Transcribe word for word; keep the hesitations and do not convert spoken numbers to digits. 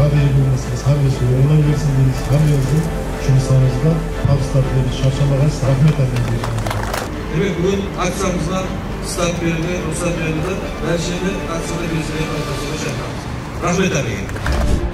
Hámmemiz hámmesi ońlay bersin deymiz. Hámmemizdiń jumıslarımızda tabıslar tileymiz. Sharshamaǵaysız. Raxmet, hámmemizge. Demek, búgin akciyamızǵa start berildi, ruxsat berildi. Bársheni akciyada belseler qatnasıwǵa shaqıramız. Raxmet, hámmege.